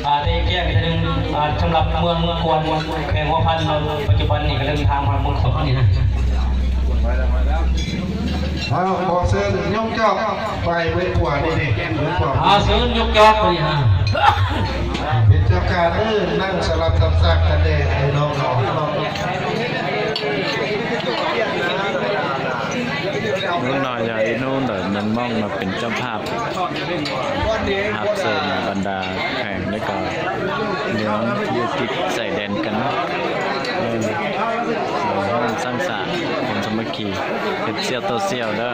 ອາ ໄດ້ແຈ້ງເທື່ອໜຶ່ງ ອາ ສຳລັບເມືອງກວນ ແຂວງຫົວພັນເນາະ ປັດຈຸບັນນີ້ກຳລັງທາງມາເມືອງສອງນີ້ນະ. ເອົາ ຂໍເຊີນຍົກຈອກໄປເບີດຂົວນີ້ເດ້ ເບີດຂົວ ອາ ເຊີນຍົກຈອກໄປນີ້ນະ. ເປັນເຈົ້າການເດີ ນັ່ງສະຫຼັບສັບສາກກັນແດ່ ໄອ້ນ້ອງເນາະ. ລຸງນ້ອຍຢາກອີນູເດີ ແມ່ນມອງມາເປັນເຈົ້າພາບ ຮັບເຊີນບັນດາແຂວງ ແລ້ວກໍເມືອງທີ່ຢູ່ຕິດຊາຍແດນກັນເນາະ ເອີ ສ້າງສາມັກສາມັກຄີ ເຮັດສ່ຽວຕໍ່ສ່ຽວເດີ.